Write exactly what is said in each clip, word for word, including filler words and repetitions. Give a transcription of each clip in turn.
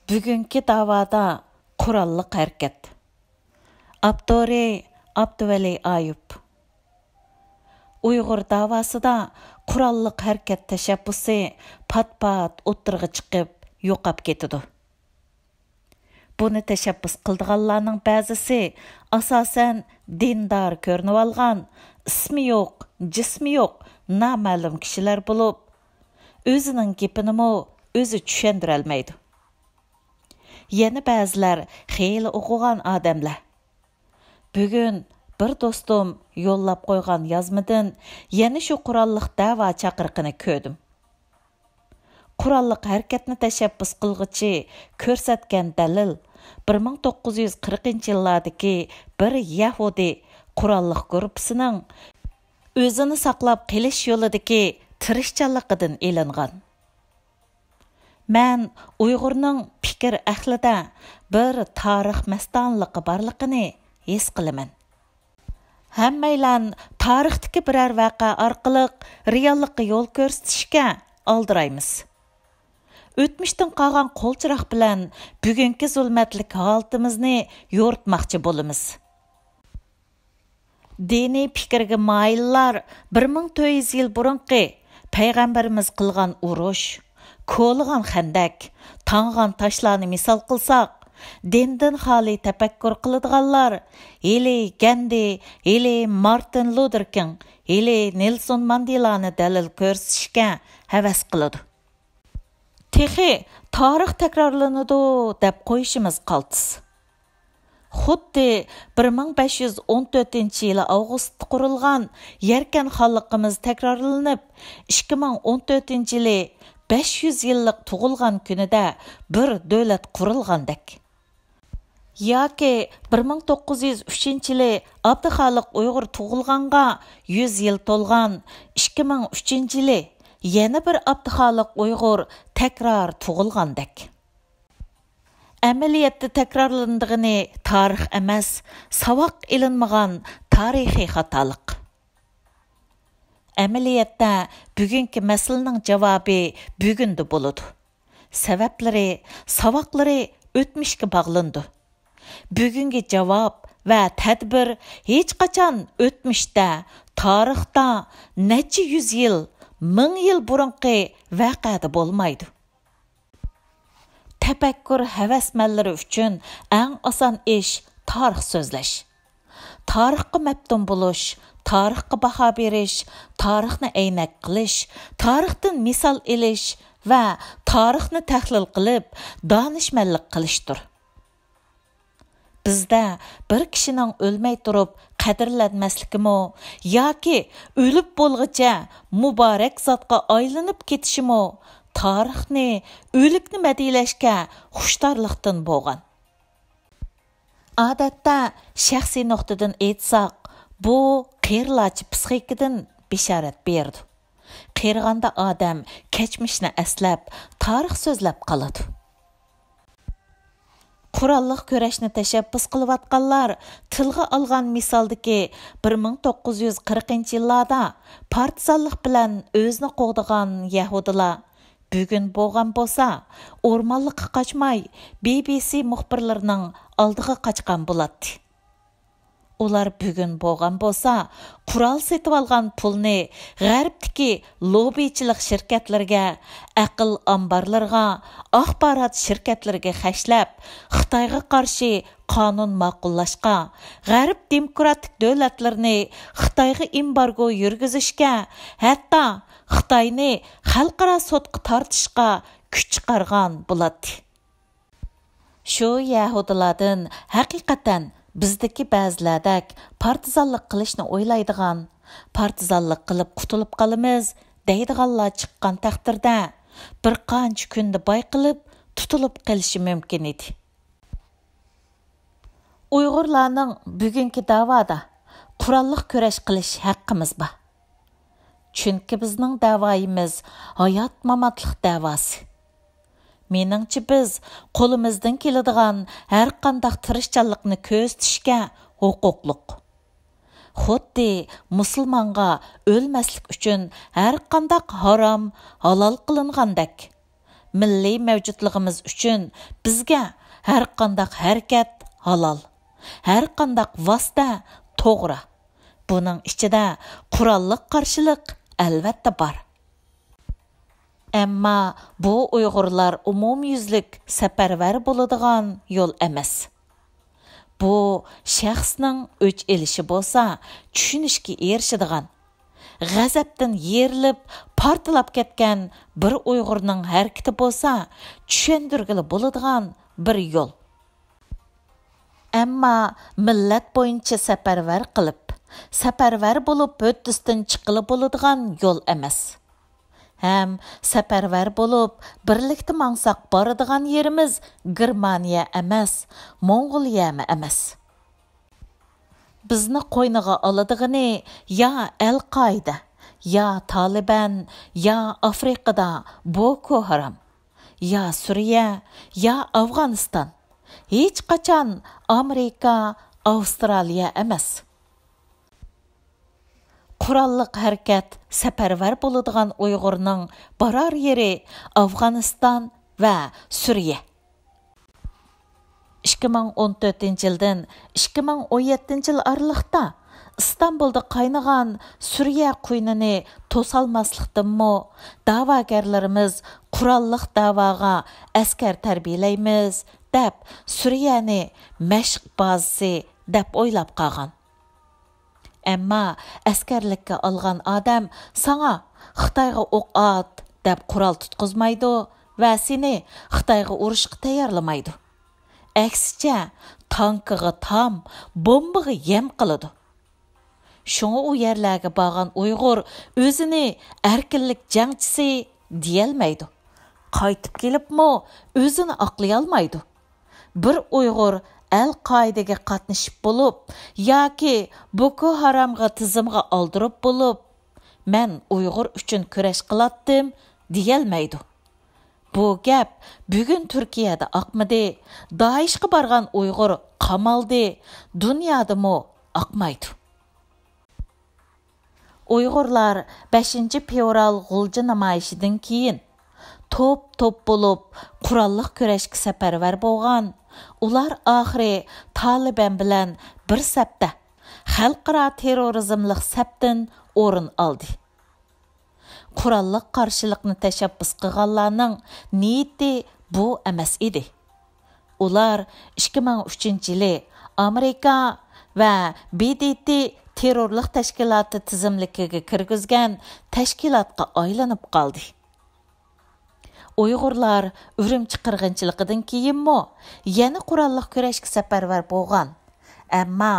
بۈگۈنكى داۋادا قوراللىق ھەرىكەت. ئاپتورى: ئابدۇۋەلى ئايۇپ. ئۇيغۇر داۋاسىدا قوراللىق ھەرىكەت تەشەببۇسى پات-پات ئوتتۇرىغا چىقىپ يوقاپ كېتىدۇ. بۇنى تەشەببۇس قىلىدىغانلارنىڭ بەزىسى ئاساسەن دىندار كۆرۈنۈۋالغان، ئىسمى يوق، جىسمى يوق نامەلۇم كىشىلەر بولۇپ، ئۆزىنىڭ گېپىنىمۇ ئۆزى چۈشەندۈرەلمەيدۇ. يەنە بەزىلەر خېلى ئوقۇغان ئادەملەر. بۈگۈن بىر دوستۇم يوللاپ قويغان يازمىدىن يەنە شۇ قوراللىق دەۋا چاقىرىقىنى كۆردۈم. قوراللىق ھەرىكەتنى تەشەببۇس قىلغۇچى كۆرسەتكەن دەلىل بىر مىڭ توققۇز يۈز قىرىقىنچى يىللاردىكى بىر يەھۇدىي قوراللىق گۇرۇپپىسىنىڭ ئۆزىنى ساقلاپ قېلىش يولىدىكى تىرىشچانلىقىدىن ئېلىنغان. مەن ئۇيغۇرنىڭ پىكىر ئەقلىدە بىر تارىخ مەستانىلىقى بارلىقىنى ھېس قىلىمەن. ھەممەيلەن تارىختىكى بىرەر ۋەقە ئارقىلىق رېئاللىققا يول كۆرسىتىشكە ئالدىرايمىز. ئۆتمۈشتىن قالغان قولچىراغ بىلەن بۈگۈنكى زۇلمەتلىك ھالىتىمىزنى يورۇتماقچى بولىمىز. دىنىي پىكىرگە مايىللار بىر مىڭ تۆت يۈز يىل بۇرۇنقى پەيغەمبىرىمىز قىلغان ئۇرۇش، كولىغان خەندەك، تاڭغان تاشلارنى مىسال قىلساق، دىندىن خالىي تەپەككۇر قىلىدىغانلار ھېلى گەندى، ھېلى مارتىن لۇتېر كىڭ، ھېلى نېلسون ماندېلانى دەلىل كۆرسىتىشكە ھەۋەس قىلىدۇ. تېخى تارىخ تەكرارلىنىدۇ دەپ قويۇشىمىز قالتىس. خۇددى بىر مىڭ بەش يۈز ئون تۆتىنچى يىلى ئاۋغۇستتا قۇرۇلغان يەركەن خانلىقىمىز تەكرارلىنىپ، ئىككى مىڭ ئون تۆتىنچى يىلى بەش يۈز يىللىق تۇغۇلغان كۈنىدە بىر دۆلەت قۇرۇلغاندەك. ياكى بىر مىڭ توققۇز يۈز ئۈچىنچى يىلى ئابدۇخالىق ئۇيغۇر تۇغۇلغانغا يۈز يىل تولغان ئىككى مىڭ ئۈچىنچى يىلى يەنە بىر ئابدۇخالىق ئۇيغۇر تەكرار تۇغۇلغاندەك. ئەمەلىيەتتە تەكرارلىنىدىغىنى تارىخ ئەمەس، ساۋاق ئېلىنمىغان تارىخىي خاتالىق. ئەمەلىيەتتە بۈگۈنكى مەسىلىنىڭ جاۋابى بۈگۈندە بولىدۇ. سەۋەبلىرى، ساۋاقلىرى ئۆتمۈشكە باغلىنىدۇ. بۈگۈنكى جاۋاب ۋە تەدبىر ھېچقاچان ئۆتمۈشتە، تارىختا نەچچە يۈز يىل، مىڭ يىل بۇرۇنقى ۋەقەدە بولمايدۇ. تەپەككۇر ھەۋەسمەنلىرى ئۈچۈن ئەڭ ئاسان ئىش تارىخ سۆزلەش. تارىخقا مەپتۇن بولۇش، تارىخقا باھا بېرىش، تارىخنى ئەينەك قىلىش، تارىختىن مىسال ئېلىش ۋە تارىخنى تەھلىل قىلىپ، دانىشمەنلىك قىلىشتۇر. بىزدە بىر كىشىنىڭ ئۆلمەي تۇرۇپ قەدىرلەنمەسلىكىمۇ ياكى ئۆلۈپ بولغۇچە مۇبارەك زاتقا ئايلىنىپ كېتىشىمۇ تارىخنى، ئۆلۈكنى مەدھىيلەشكە خۇشتارلىقتىن بولغان. ئادەتتە شەخسىي نۇقتىدىن ئېيتساق، بۇ قېرىلارچە پىسخىكىدىن بېشارەت بېرىدۇ. قېرىغاندا ئادەم كەچمىشنى ئەسلەپ، تارىخ سۆزلەپ قالىدۇ. قوراللىق كۈرەشنى تەشەببۇس قىلىۋاتقانلار تىلغا ئالغان مىسالدىكى بىر مىڭ توققۇز يۈز قىرىقىنچى يىللاردا پارتىزانلىق بىلەن ئۆزىنى قوغدىغان يەھۇدىيلار بۈگۈن بولغان بولسا، ئورمانلىققا قاچماي، بى بى سى مۇخبىرلىرىنىڭ ئالدىغا قاچقان بولاتتى. ئۇلار بۈگۈن بولغان بولسا، قورال سېتىۋالغان پۇلنى غەربتىكى لوببىچىلىق شىركەتلىرىگە، ئەقىل ئامبارلىرىغا، ئاخبارات شىركەتلىرىگە خەجلەپ، خىتايغا قارشى قانۇن ماقۇللاشقا، غەرب دېموكراتىك دۆلەتلىرىنى خىتايغا ئېمبارگو يۈرگۈزۈشكە، ھەتتا خىتاينى خەلقئارا سوتقا تارتىشقا كۈچ چىقارغان بولاتتى. شۇ يەھۇدىيلاردىن ھەقىقەتەن بىزدىكى بەزىلەردەك پارتىزانلىق قىلىشنى ئويلايدىغان، پارتىزانلىق قىلىپ قۇتۇلۇپ قالىمىز دەيدىغانلار چىققان تەقدىردە، بىر قانچە كۈندە بايقىلىپ، تۇتۇلۇپ قېلىشى مۇمكىن ئىدى. ئۇيغۇرلارنىڭ بۈگۈنكى داۋادا قوراللىق كۈرەش قىلىش ھەققىمىز بار. چۈنكى بىزنىڭ دەۋايىمىز ھايات-ماماتلىق دەۋاسى. مېنىڭچە، بىز قولىمىزدىن كېلىدىغان ھەرقانداق تىرىشچانلىقنى كۆرسىتىشكە ھوقۇقلۇق. خۇددى مۇسۇلمانغا ئۆلمەسلىك ئۈچۈن ھەرقانداق ھارام ھالال قىلىنغاندەك، مىللىي مەۋجۇتلۇقىمىز ئۈچۈن بىزگە ھەرقانداق ھەرىكەت ھالال، ھەرقانداق ۋاسىتە توغرا. بۇنىڭ ئىچىدە قوراللىق قارشىلىق ئەلۋەتتە بار. ئەمما بۇ ئۇيغۇرلار ئومۇميۈزلۈك سەپەرۋەر بولىدىغان يول ئەمەس. بۇ شەخسنىڭ ئۆچ ئېلىشى بولسا چۈشىنىشكە ئېرىشىدىغان، غەزەپتىن يېرىلىپ پارتلاپ كەتكەن بىر ئۇيغۇرنىڭ ھەرىكىتى بولسا چۈشەندۈرگىلى بولىدىغان بىر يول. ئەمما مىللەت بويىچە سەپەرۋەر قىلىپ، سەپەرۋەر بولۇپ ھۆددىسىدىن چىققىلى بولىدىغان يول ئەمەس. ھەم سەپەرۋەر بولۇپ بىرلىكتە ماڭساق بارىدىغان يېرىمىز گېرمانىيە ئەمەس، موڭغۇلىيەمۇ ئەمەس. بىزنى قوينىغا ئالىدىغىنى يا ئەل قائىدە، يا تالىبان، يا ئافرىقىدا بوكو ھارام، يا سۈرىيە، يا ئافغانىستان. ھېچقاچان ئامېرىكا، ئاۋسترالىيە ئەمەس. قوراللىق ھەرىكەت سەپەرۋەر بولىدىغان ئۇيغۇرنىڭ بارار يېرى ئافغانىستان ۋە سۈرىيە. ئىككى مىڭ ئون تۆتىنچى يىلدىن ئىككى مىڭ ئون يەتتىنچى يىل ئارىلىقتا ئىستانبۇلدا قاينىغان سۈرىيە قۇيۇنىنى توسالماسلىقتىنمۇ، دەۋاگەرلىرىمىز قوراللىق دەۋاغا ئەسكەر تەربىيەلەيمىز دەپ، سۈرىيەنى مەشىق بازىسى دەپ ئويلاپ قالغان. ئەمما ئەسكەرلىككە ئالغان ئادەم ساڭا «خىتايغا ئوق ئات» دەپ قورال تۇتقۇزمايدۇ ۋە سېنى خىتايغا ئۇرۇشقا تەييارلىمايدۇ. ئەكسىچە، تانكىغا تام، بومبىغا يەم قىلىدۇ. شۇڭا ئۇ يەرلەرگە بارغان ئۇيغۇر ئۆزىنى ئەركىنلىك جەڭچىسى دېيەلمەيدۇ. قايتىپ كېلىپمۇ ئۆزىنى ئاقلىيالمايدۇ. بىر ئۇيغۇر ئەل قائىدىگە قاتنىشىپ بولۇپ ياكى بوكو ھارامغا تىزىمغا ئالدۇرۇپ بولۇپ، «مەن ئۇيغۇر ئۈچۈن كۈرەش قىلاتتىم» دېيەلمەيدۇ. بۇ گەپ بۈگۈن تۈركىيەدە ئاقمىدى، دائىشقا بارغان ئۇيغۇر قامالدى، دۇنيادىمۇ ئاقمايدۇ. ئۇيغۇرلار بەشىنچى فېۋرال غۇلجا نامايىشىدىن كېيىن توپ-توپ بولۇپ قوراللىق كۈرەشكە سەپەرۋەر بولغان. ئۇلار ئاخىرى تالىبان بىلەن بىر سەپتە خەلقئارا تېررورىزملىق سەپتىن ئورۇن ئالدى. قوراللىق قارشىلىقنى تەشەببۇس قىلغانلارنىڭ نىيىتى بۇ ئەمەس ئىدى. ئۇلار ئىككى مىڭ ئۈچىنچى يىلى ئامېرىكا ۋە ب د ت تېررورلۇق تەشكىلاتى تىزىملىكىگە كىرگۈزگەن تەشكىلاتقا ئايلىنىپ قالدى. ئۇيغۇرلار ئۈرۈمچى قىرغىنچىلىقىدىن كېيىنمۇ يەنە قوراللىق كۈرەشكە سەپەرۋەر بولغان. ئەمما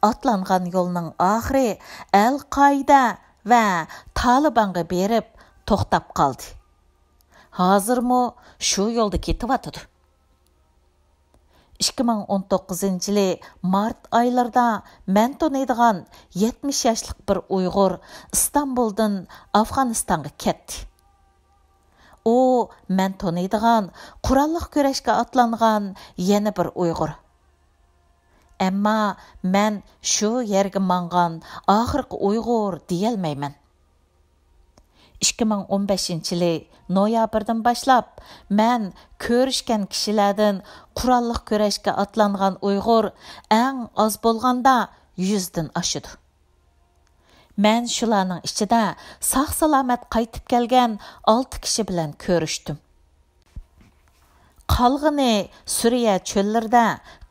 ئاتلانغان يولنىڭ ئاخىرى ئەل قائىدە ۋە تالىبانغا بېرىپ توختاپ قالدى. ھازىرمۇ شۇ يولدا كېتىۋاتىدۇ. ئىككى مىڭ ئون توققۇزىنچى يىلى مارت ئايلىرىدا مەن تونۇيدىغان يەتمىش ياشلىق بىر ئۇيغۇر ئىستانبۇلدىن ئافغانىستانغا كەتتى. ئۇ مەن تونۇيدىغان، قوراللىق كۈرەشكە ئاتلانغان يەنە بىر ئۇيغۇر. ئەمما مەن شۇ يەرگە ماڭغان ئاخىرقى ئۇيغۇر دېيەلمەيمەن. ئىككى مىڭ ئون بەشىنچى يىلى نويابىردىن باشلاپ، مەن كۆرۈشكەن كىشىلەردىن قوراللىق كۈرەشكە ئاتلانغان ئۇيغۇر ئەڭ ئاز بولغاندا يۈزدىن ئاشىدۇ. مەن شۇلارنىڭ ئىچىدە ساق-سالامەت قايتىپ كەلگەن ئالتە كىشى بىلەن كۆرۈشتۈم. قالغىنى سۈرىيە چۆللىرىدە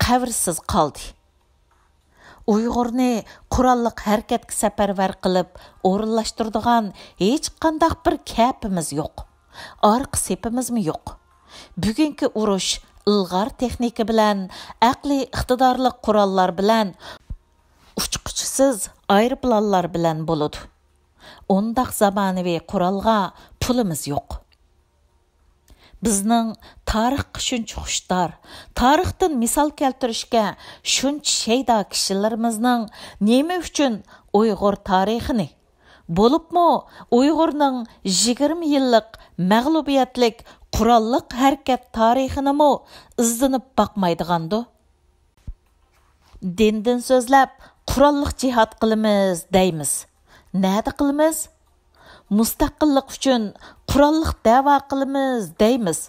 قەبرىسىز قالدى. ئۇيغۇرنى قوراللىق ھەرىكەتكە سەپەرۋەر قىلىپ ئورۇنلاشتۇرىدىغان ھېچقانداق بىر كەپىمىز يوق. ئارقا سېپىمىزمۇ يوق. بۈگۈنكى ئۇرۇش ئىلغار تېخنىكا بىلەن، ئەقلىي ئىقتىدارلىق قوراللار بىلەن، ئۇچقۇچىسىز ئايروپىلانلار بىلەن بولىدۇ. ئۇنداق زامانىۋى قورالغا پۇلىمىز يوق. بىزنىڭ تارىخقا شۇنچە خۇشتار، تارىختىن مىسال كەلتۈرۈشكە شۇنچە شەيدا كىشىلىرىمىزنىڭ نېمە ئۈچۈن ئۇيغۇر تارىخىنى، بولۇپمۇ ئۇيغۇرنىڭ يىگىرمە يىللىق مەغلۇبىيەتلىك قوراللىق ھەرىكەت تارىخىنىمۇ ئىزدىنىپ باقمايدىغاندۇ؟ دىندىن سۆزلەپ، قوراللىق جىھاد قىلىمىز دەيمىز. نەدە قىلىمىز؟ مۇستەقىللىق ئۈچۈن قوراللىق دەۋا قىلىمىز دەيمىز.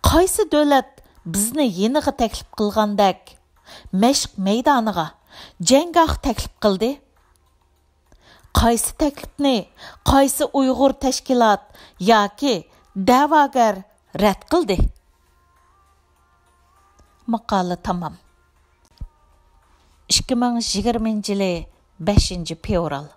قايسى دۆلەت بىزنى يېنىغا تەكلىپ قىلغاندەك، مەشىق مەيدانىغا، جەڭگاھقا تەكلىپ قىلدى؟ قايسى تەكلىپنى قايسى ئۇيغۇر تەشكىلات ياكى دەۋاگەر رەت قىلدى؟ ماقالە تامام. ئىككى مىڭ يىگىرمىنچى يىلى بەشىنچى فېۋرال.